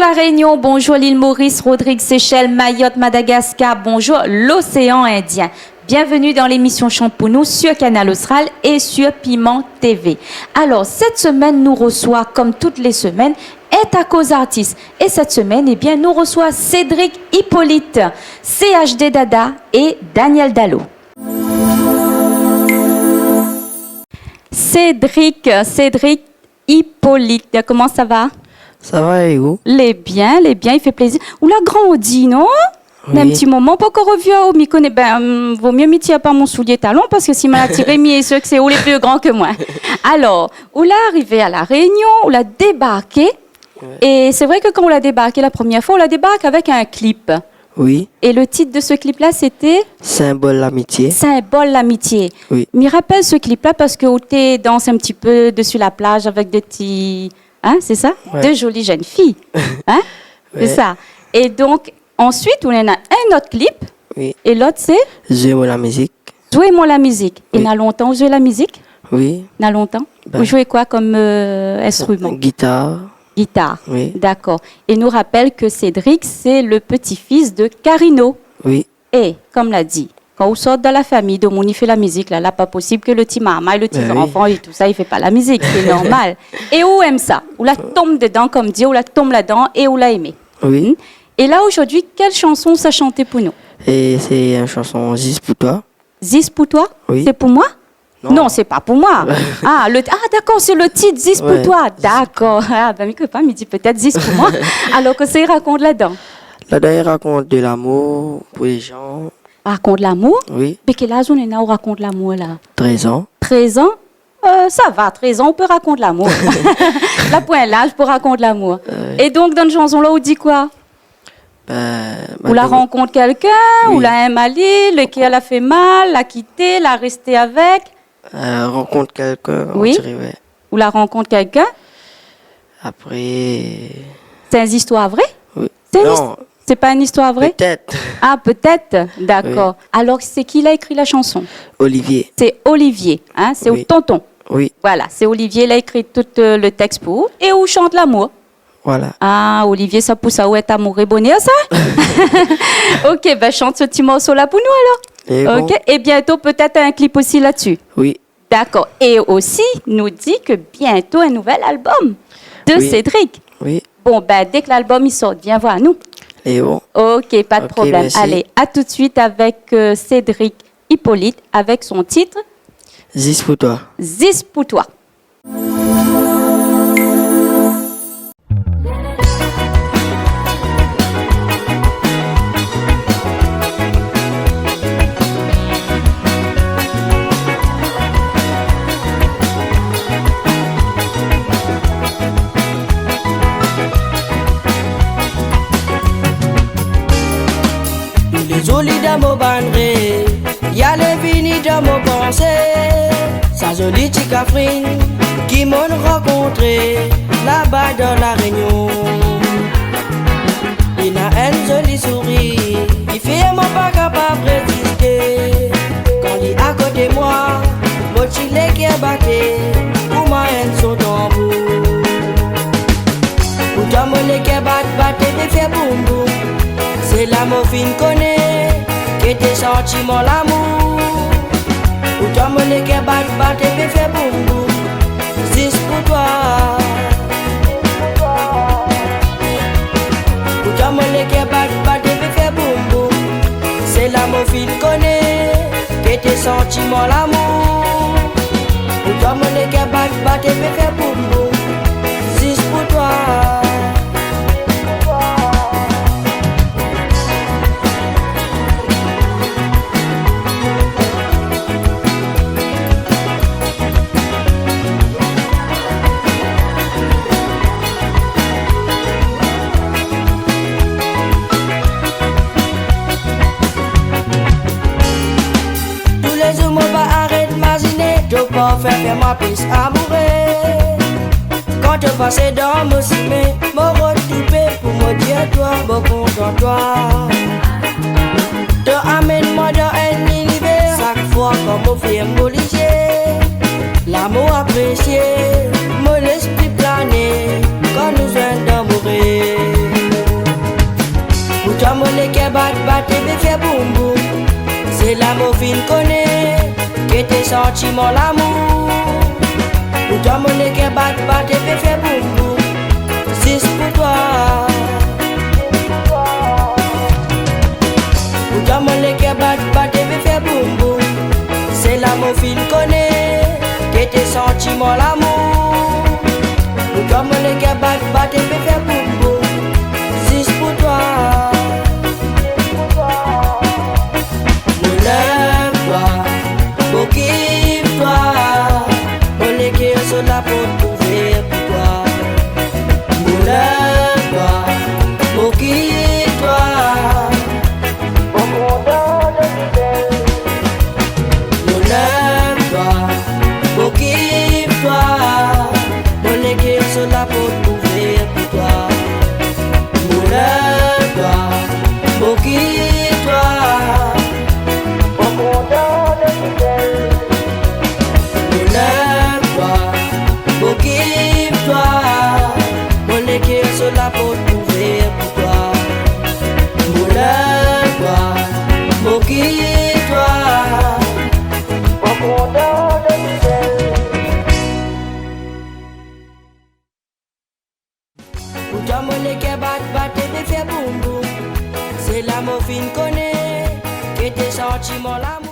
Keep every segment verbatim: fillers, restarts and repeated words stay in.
La Réunion, bonjour l'île Maurice, Rodrigues, Seychelles, Mayotte, Madagascar, bonjour l'océan Indien. Bienvenue dans l'émission Chante pour nous sur Kanal Austral et sur Piment T V. Alors, cette semaine, nou resoi, comme toutes les semaines, in taco artis. É sèt semèn, ébin, nou resoi Cédric Hippolyte, C H D Dada é Daniel Dalo. Cédric, Cédric Hippolyte, koman sa va ? Sa va, é ou ? Lé bien, lé bien, i fé plézir. Ou la grandi, non ? Oui. Néna in ti moman, pankor revu aou, mi koné, bin, vo mié mi tir pa mon soulié talon, parske si ma la tiré, mi lé sir ke sé ou lé pli gran ke moin. Alor, ou la arivé a La Réunion, ou la débarké, Ouais. É sé vré ke kan ou la débarké la promièr foi, ou la débark avèk in clip. Oui. É le titre de ce clip-là, c'était ? Symbole l'amitié. Symbole l'amitié. Oui. Mi rapèl ce clip-là parske ou té dans in ti pé desi la plaz avèk dé ti, hein, sé sa ? Ouais. Dé zoli jenn fiy. Hein ? Sé sa. Ouais. É donk, ansuit, ou néna in ot clip. Oui. É lot, sé ? Zoué amoin la mizik. Zoué amoin la mizik. Oui. É na lontan ou zoué la mizik ? Oui. Na lontan ? Bin. Ou zoué koi kom, euh, instrument ? Gitar. Gitar. Oui. Dakor. É nou rapèl ke Cédric, sé le peti-fis de Carino. Oui. É, kom la di, kan ou sort dan la famiy, domoun i fé la mizik, la, la pa posib ke le ti marmay, le ti zanfan é tousa, i fé pa la mizik, sé normal. Bin oui. É ou èm sa, ou la tonm dedan, kom di, ou la tonm ladan é ou la émé. Oui. Hmm ? É la, zordi, kèl shanson ou sa shanté pou nou ? É sé in shanson Zis pou toi. Zis pou toi ? Oui. C'est pour moi ? Non. Non, c'est pas pour moi. Ah, le, ah, dakor, sé le titre, Zis pou toi. Ouais, Zis pou toi. Dakor. Ah, bin, mi koné pa, mi di pétèt Zis pou moi. Alor, kosa i rakont ladan ? Ladan, i rakont de lamour pou lé jan. Rakont lamour ? Oui. Mé kèl az ou néna, ou rakont lamour, la ? Trèz an. Trèz an ? Euh, sa va, trèz an, ou pé rakont lamour. La poin laz pou rakont lamour. Ouais. É donk, dan shanson-la, ou di koi ? Bin, ou la rankont kèlkin, oui, ou la èm ali, le kèr la fé mal, la kité, la rèsté avèk. Euh, rankont kèlkin, oui, on dirait, ouais. Ou la rankont kèlkin. Apré. Sé in zistoir vré ? Oui. Sé in... Non. His-, sé pa in istoir vré ? Pétèt. Ah, pétèt. Dakor. Oui. Alor, sé ki la ékri la shanson ? Olivier. Sé Olivier, hein, sé out tonton. Oui. Voilà, sé Olivier la ékri tout, euh, le tèks pou ou. É ou shant lamour. Voilà. Ah, Olivier, sa pou sa ou èt amouré bonèr, sa ? Ok, bin, shant se ti morso-la pou nou, alor. É bon. Ok, é bientôt, pétèt in clip osi la-dsi. Oui. Dakor. É osi, nou di ke bientôt in nouvèl album de Cédric. Oui. Oui. Bon, bin, dèk lalbum i sort, vien voir nou. É bon. Ok, pa de problèm. Ok, mèrsi. Alé, à tout de suite avec, euh, Cédric Hippolyte avec son titre Zis pou toi. Zis pou toi. Lé zoli dan mo bann rèv, i alé vini dan mo pansé. Sa zoli ti kafrine ki mo'nn rankontré laba dan La Rényon. Li na in zoli sourir ki fé moin pa kapav rézisté. Kan li akoté moin, mo ti lé kèr baté, koman in son tanbour. Pou toi mo lé kèr bat, bat é fé boum boum. Sé la mo fine koné ke té santiman lamour. Pou toi mo lé kèr bat, bat é fé boum boum. Zis pou toi. Pou toi mo lé kèr bat, bat é fé boum boum. Sé la mo fine koné ke té santiman lamour. Pou toi mo lé kèr bat, bat é fé boum boum. Zis pou toi. Tou lé zour mo pa arèt maziné, to parfin fé moin plis amouré. Kan to pasé dan mo simin, mo rod toupé pou mo dir toi, mo kontan toi. To amenn moin dan in linivèr, sak foi kan mo fèrm mo lizié, lamour aprésié, mo léspri plané, kan nou zoinn dan mo rèv. Kèr bat, bat, é fé boum boum. Sé la mo fine koné ke té santiman lamour. Pou twa mon kèr bat, bat, é fé boum boum. Zis pou twa. Pou twa mon kèr bat, bat, é fé boum boum. Sé la mo fine koné ke té santiman lamour. Pou twa mon kèr bat, bat, é fé boum boum. Zis pou twa. Mon lèv twa, mo kif twa. Mon kèr sou la port ouvèr pou twa. Mon lèv twa, mo kif twa. Mon kontan de fidèl. Mon lèv twa, mo kif twa. Mon kèr sou la port ouvèr pou twa. Mon lèv twa, mo kif twa. Mon kontan de fidèl. Mon lèv twa, mo kif twa. Mon kèr sou la port ouvèr pou twa. Mon lèv twa, mo kif twa. Mon kontan de fidèl. Pou twa mon kèr bat, bat, é fé boum boum. Sé la mo fine koné ke té santiman lamour.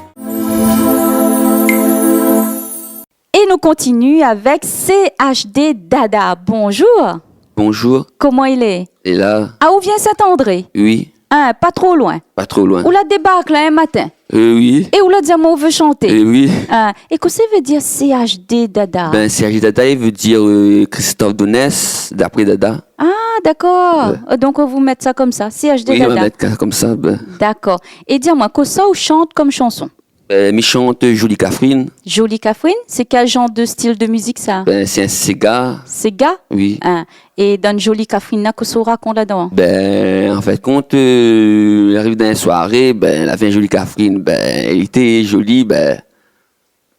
Et nous continuons avec C H D Dada. Bonjour. Bonjour. Koman i lé ? É la ? Ah, ou vien Saint-André ? Oui. Hein, pa tro loin. Pa tro loin. Ou la débark la in matin. Euh, oui. É ou la di amoin ou vé shanté. Eh oui. Hein, é kosa i vé dir C H D Dada ? Ben, C H D Dada, i vé dir, euh, Christophe Donès, d'après Dada. Ah, dakor. Ouais. Euh, donk, ou mèt sa konmsa, C H D Dada. Oui, ma mèt sa konmsa, ben. Dakor. É di amoin, kosa ou shant kom shanson ? Euh, mi shant Jolie Kafrine. Jolie Kafrine, sé kèl janr de stil de mizik sa ? Ben, sé in séga. Séga ? Oui. Hein. É dan Jolie Kafrine la, kosa ou rakont ladan ? Ben, an fin de kont, euh, li ariv dan in soiré, ben, lavé in zoli kafrine, ben, li té zoli, ben,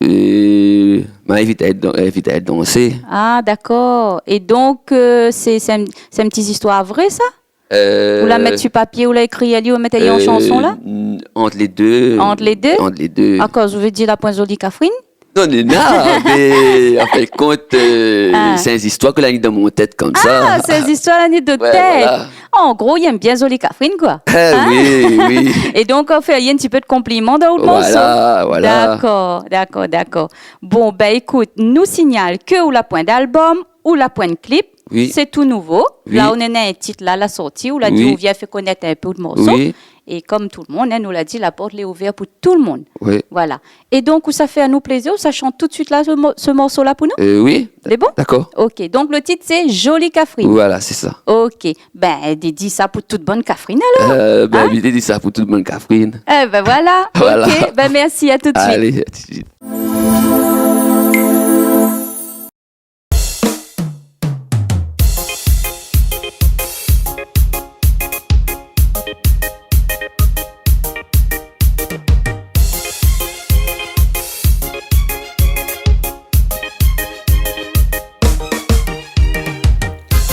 euh, ma invit aèl dan-, invit aèl dansé. Ah, dakor. É donk, euh, sé, sé in, sé in ti zistoir vré sa ? Euh, ou la mèt su papié, ou la ékri ali, ou mèt ali an shanson la ? Euh, n-, ant lé dé. Ant lé dé ? Ant lé dé. Akoz, ou vé dir la poin zoli kafrine ? Non, non, non, mé an fin de kont, euh, sé in zistoir ke la ni dan mon tèt konmsa. Ah, sé in zistoir la ni dan out tèt. Ouais, voilà. An gro, li èm bien zoli kafrine, koi. Eh oui, oui. É donk, ou fé ali in ti pé de konpliman dan out morso. Voilà, voilà. Dakor, dakor, dakor. Bon, ben, ékout, nou signal ke ou la poin d'album, ou la poin de clip, oui, sé tou nouvo. Oui. La, ou néna in tit la, la sorti, ou la di, oui, ou vien fé konèt in pé out morso. Oui. É kom tout le moun, hein, nou la di, la port lé ouvèr pou tout le moun. Oui. Voilà. É donk, ou sa fé anou plézir, ou sa shant tout de suit la, se mo-, se morso la pou nou ? Euh, oui. Lé bon ? Dakor. Ok, donk le tit sé Jolie Kafrine. Voilà, sé sa. Ok. Ben, dédi sa pou tout bann kafrine alor. Euh, ben, hein ? Oui, dédi sa pou tout bann kafrine. Eh ben voilà. Voilà. Ok, ben mèrsi, à tout de suite. Alé, à tout de suite.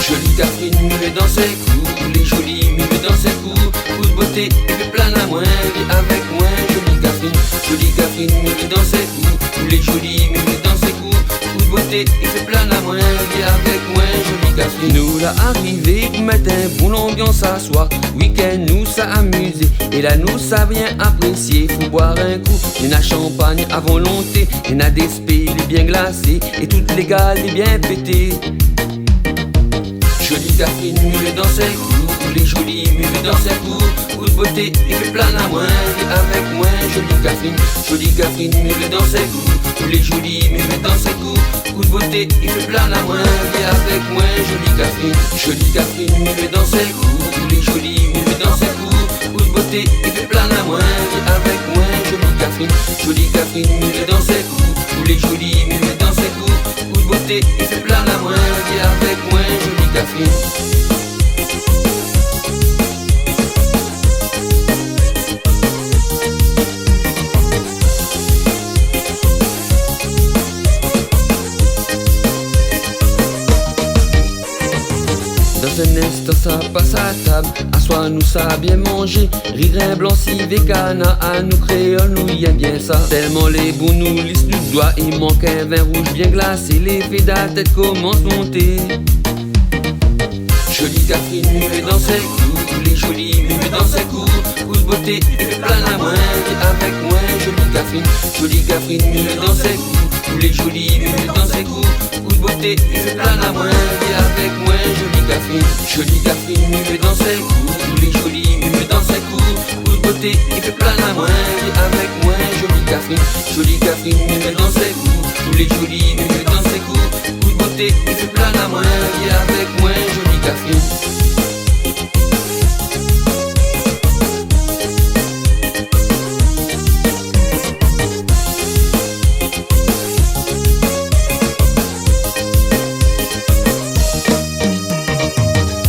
Zoli kafrine, mi vé dans in kou, ou lé zoli, mi vé dans in kou, out boté i fé plane amoin, vien avèk moin, zoli kafrine, zoli kafrine, mi vé dans in kou, ou lé zoli, mi vé dans in kou, out boté i fé plane amoin, vien avèk moin, zoli kafrine. Nou la arivé pou mèt in bon lanbians aswar. Week-end nou sa amizé, é la nou sa bien aprésié. Fo boir in kou, néna shanpagn a volonté, néna dé spé lé bien glasé, é tout lé gal lé bien pété. Zoli kafrine, mi vé dans in kou, ou lé zoli, mi vé dans in kou, out boté i fé plane amoin, vien avèk moin, zoli kafrine, zoli kafrine, mi vé dans in kou, ou lé zoli, mi vé dans in kou, out boté i fé plane amoin, vien avèk moin, zoli kafrine, zoli kafrine, mi vé dans in kou, ou lé zoli, mi vé dans in kou, out boté i fé plane amoin, vien avèk moin, zoli kafrine, zoli kafrine, mi vé dans in kou, ou lé zoli, mi vé dans in kou, out boté i fé plane amoin, vien avèk moin, zoli kafrine. Dans un instant, Sa, sa pas a tab, aswar nou sa bien manzé. Ririn blan, sivé, kana, anou kréol nou yèm bien sa. Tèlman lé bon nou lis nout dwa, i mank in vin rouz bien glasé, lé fé dan la tèt komans monté. Zoli kafrine, mi vé dans in kou, tout lé zoli, mi vé dans in kou. Kout boté, i fé plan amoin, vien avèk moin, zoli kafrine. Zoli kafrine, mi vé dans in kou, tout lé zoli, mi vé dans in kou. Kout boté, i fé plan amoin, vien avèk moin, zoli kafrine. Zoli kafrine, mi vé dans in kou, tout lé zoli, mi vé dans in kou. Kout boté, i fé plan amoin, vien avèk moin, zoli kafrine. Zoli kafrine, mi vé dans in kou, tout lé zoli, mi vé dans in kou. Kout boté, i fé plan amoin, vien avèk moin, zoli kafrine.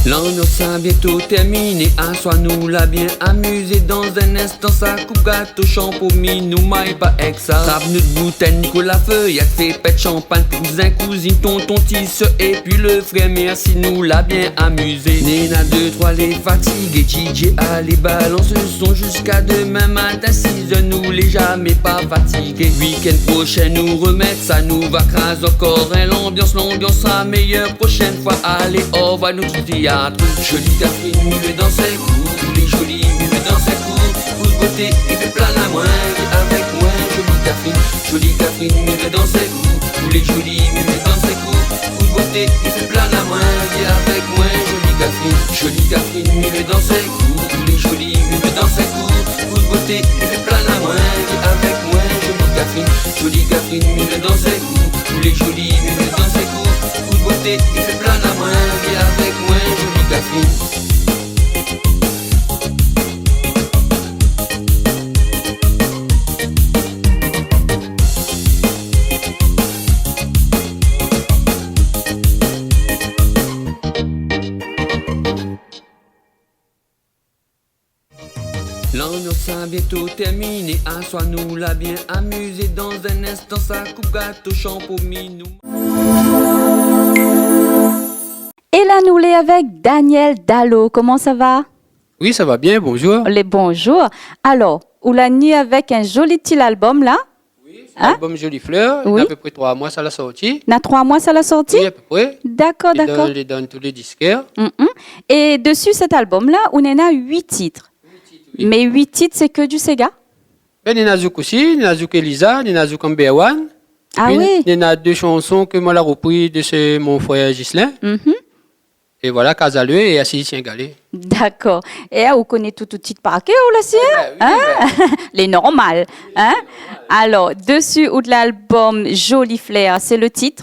Lanbians sa bientô tèrminé, aswar nou la bien amizé. Dan in instan sa koup gato, shanpomi, nou may pa èk sa. Trap nout boutèy, Nicolas Feuillac, fé pèt shanpagn, kouzin, kouzine, tonton, ti sèr, épi le frèr, mèrsi, nou la bien amizé. Néna dé, trwa lé fatigé, DJ, alé balans le son ziska demin matin sizèr, nou lé zamé pa fatigé. Wikenn proshèn nou romèt sa, nou va kraz ankor in lanbians, lanbians sa méyèr proshèn fwa. Alé, orevoir nou tout tiyatr. Zoli kafrine, mi vé dans in kou, tout lé zoli, mi vé dans in kou. Kout boté, i fé plan amoin, vien avèk moin, zoli kafrine. Zoli kafrine, mi vé dans in kou, tout lé zoli, mi vé dans in kou. Kout boté, i fé plan amoin, vien avèk moin, zoli kafrine. Zoli kafrine, mi vé dans in kou, tout lé zoli, mi vé dans in kou. Kout boté, i fé plan amoin, vien avèk moin, zoli kafrine. Zoli kafrine, mi vé dans in kou, tout lé zoli, mi vé dans in kou. Kout boté, i fé plan amoin, vien avèk moin, zoli kafrine. Lanbians sa bientô tèrminé, aswar nou la bien amizé. Dan in instan sa koup gato, shanpomi nou. É la nou lé avèk Daniel Dalo. Koman sa va ? Oui, sa va bien, bonjour. Lé bonjour. Alor, ou la ni avèk in zoli ti album la. Oui, sé l'album Jolie Fleur, néna apépré troi moi sa la sorti. Na troi moi sa la sorti ? Oui, apépré. Dakor, dakor. Lé dan, lé dan tout lé diskèr. Mm, mm. É desi sèt album la, ou néna uit tit. Mé uit tit, sé ke du séga ? Bin, néna zouk osi, néna zouk Elisa, néna zouk Amber One. Ah oui. Épi néna dé shanson ke moin la repri de sé mon frèr Ghislain. Mhm. É voilà, Kazalé é Assis Singalé. Dakor. É ou koné tout, tout tit par kèr, ou la, si, hein ? Ah, bin oui, bin. Lé normal, hein ? Alor, desi out l'album Jolie Fleur, sé le tit,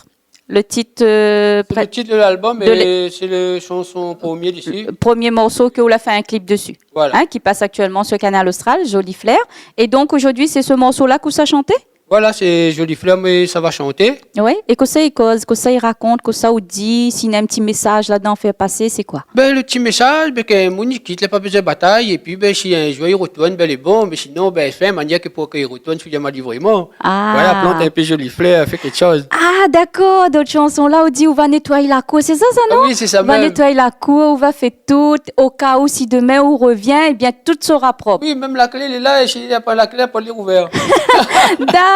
le tit, euh, sé le tit de l'album é sé le shanson promié desi. Le promié morso ke ou la fé in clip desi. Voilà. Hein, ki pas aktièlman sur Kanal Austral, Jolie Fleur. É donk, zordi, sé se morso la ke ou sa shanté ? Voilà, sé Jolie Fleur, mé sa va shanté. Oui, é kosa i koz, kosa i rakont, kosa ou di, si néna in ti mésaz ladan fé pasé, sé koi ? Bin, le ti mésaz, bin, ke moun i kit, la pa bezoin batay, épi, bin, si in zour i retourn, bin, lé bon, mé sinon, bin, fé manièr ke pou ke i retourn, si li la mal vréman. Ah. Voilà, plant in pé Jolie Fleur, fé kékshoz. Ah, dakor, dan shanson la, ou di ou va nétoiy la kour, sé sa, sa, non ? Ah oui, sé sa mèm. Ou va nétoiy la kour, ou va fé tout, o ka ou si demin ou revien, ébin, tout sera prop. Oui, mèm la klé, lé la, é si la pa la klé, la port lé rouvèr.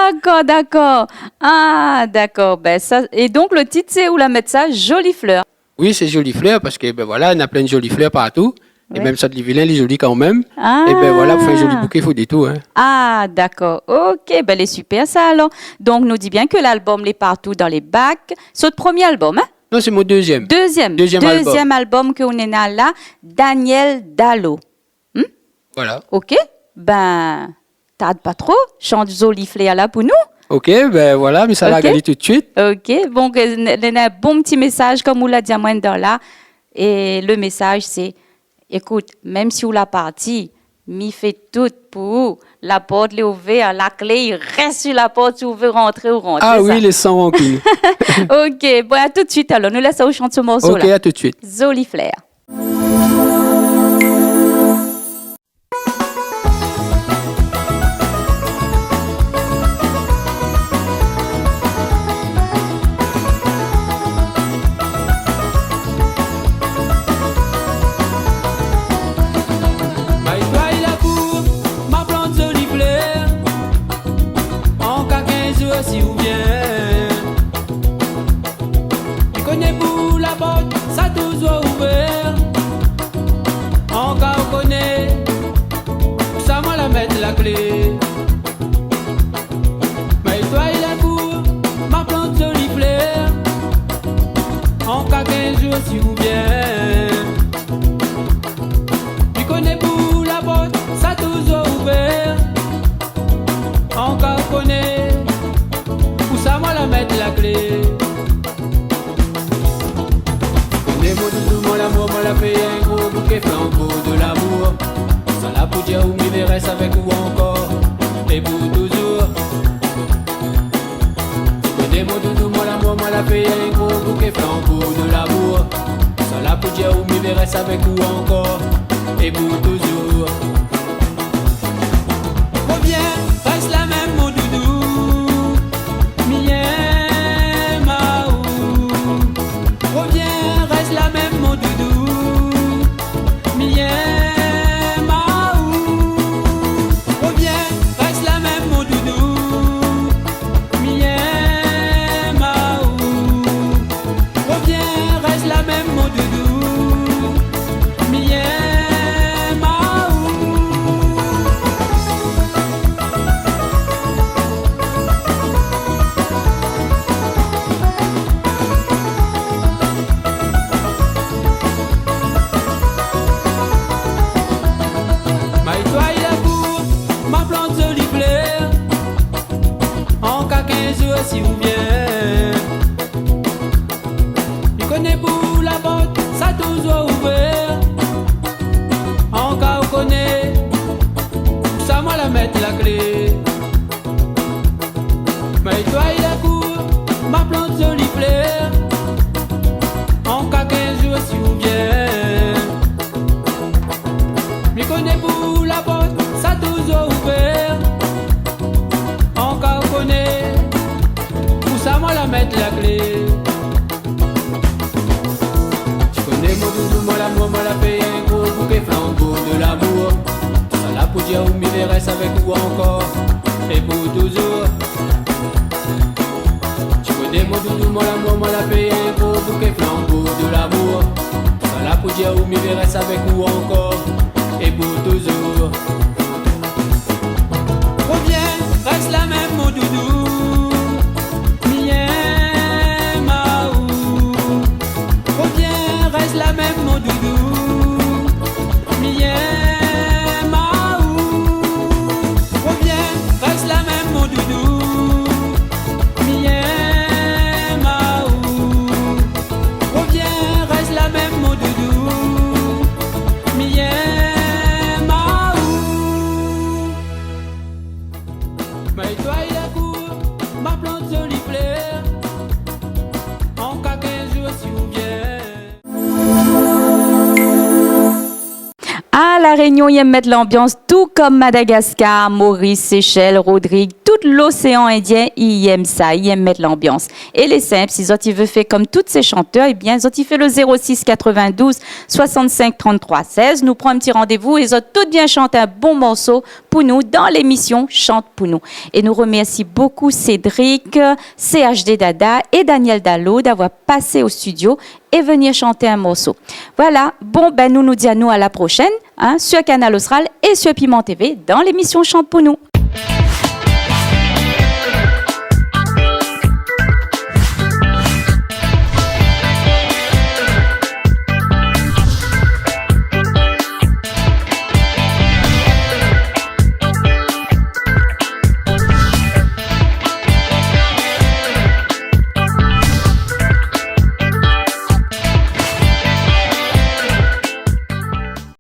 Dakor, dakor. Ah, dakor. Bin, sa, é donk, le tit, sé, ou la mèt sa, Jolie Fleur. Oui, sé Jolie Fleur, parske, bin voilà, néna plin zoli flèr partou. É mèm sat lé vilin, lé zoli kan mèm. Ah. É bin voilà, pou fé in zoli bouké, fo dé tou, hein. Ah, dakor. Ok, bin, lé super sa, alor. Donk, nou di bien ke l'album lé partou dan lé bak. Sé out promié album, hein ? Non, sé mon dezièm. Dezièm. Dezièm album. Dezièm album ke ou néna la, Daniel Dalo. Hmm ? Voilà. Ok. Bin, tard pa tro, shant Jolie Fleur la pou nou. Ok, bin voilà, mi sa la gard ali tout suit. Ok. Bon, ke, n-, néna bon ti mésaz, kom ou la di amoin dan la. É le mésaz, sé, ékout, mèm si ou la parti, mi fé tout pou ou. La port lé ouvèr, la klé i rès su la port, si ou vé rantré, ou rant. Ah oui, lé san rankine. Ok, bon, a tout suit alor. Nou lès aou shant se morso la. Ok, a tout suit. Jolie Fleur. la klé. Ma nétoiy la kour, ma plant zoli flèr. Anka kinz zour si ou vien. Mi koné pou la port, sa touzour ouvèr. Anka ou koné ousa moin la mèt la klé. Koné mon doudou, mon lamour, moin la fé in gro bouké flanbo de lamour. Sa la pou dir ou mi vé rès avèk ou ankor é pou touzour. Koné mon doudou, mon lamour, moin la fé in gro bouké flanbo de lamour. Sa la pou dir ou mi vé rès avèk ou ankor é pou touzour. Revien, rès la mèm mon doudou. Mi yèm aou. Revien, rès la mèm mon doudou. Mi yèm aou. Revien, rès la mèm mon doudou. Mi yèm aou. Revien, rès la mèm mon doudou. Mi yèm aou. Ma nétoiy la kour, ma plant zoli flèr. Anka kinz zour si ou vien. Mi koné pou la port, sa touzour ouvèr. Anka ou koné ousa moin la mèt la klé. Ma nétoiy la kour, ma plant zoli flèr. Anka kinz zour si ou vien. Mi koné pou la port, sa touzour ouvèr. Anka ou koné ousa moin la mèt la klé. Ti koné mon doudou, mon lamour, moin la fé in gro bouké flanbo de lamour. Sa la pou dir ou mi vé rès avèk ou ankor é pou touzour. Ti koné mon doudou, mon lamour, moin la fé in gro bouké flanbo de lamour. Sa la pou dir ou mi vé rès avèk ou ankor é pou touzour. Revien, rès la mèm mon doudou. Mi yèm aou. Revien, rès la mèm mon doudou. Mi yèm aou. Revien, rès la mèm mon doudou. Mi yèm aou. Revien, rès la mèm mon doudou. Mi yèm aou. Ma nétoiy la kour, ma plant zoli flèr. Anka kinz zour si ou vien. Ah, La Rényon i yèm mèt lanbians, tou kom Madagaskar, Moris, Séchèl, Rodrig, tout loséan Indien i yèm sa, i yèm mèt lanbians. É lé sinp, si zot i vé fé kom tout sé shantèr, ébien zot i fé le zéro six quatre-vingt-douze soixante-cinq trente-trois seize. Nou pran in ti randévou é zot tout vien shant in bon morso pou nou dan lémisyon Shant pou nou. É nou remèrsi bokou Cédric, C H D Dada é Daniel Dalo d'avoir pasé o studio é vnir shant in morso. Voilà, bon, bin, nou, nou di anou a la proshèn, in, sur Kanal Austral é sur Piment T V dan lémisyon Shant pou nou.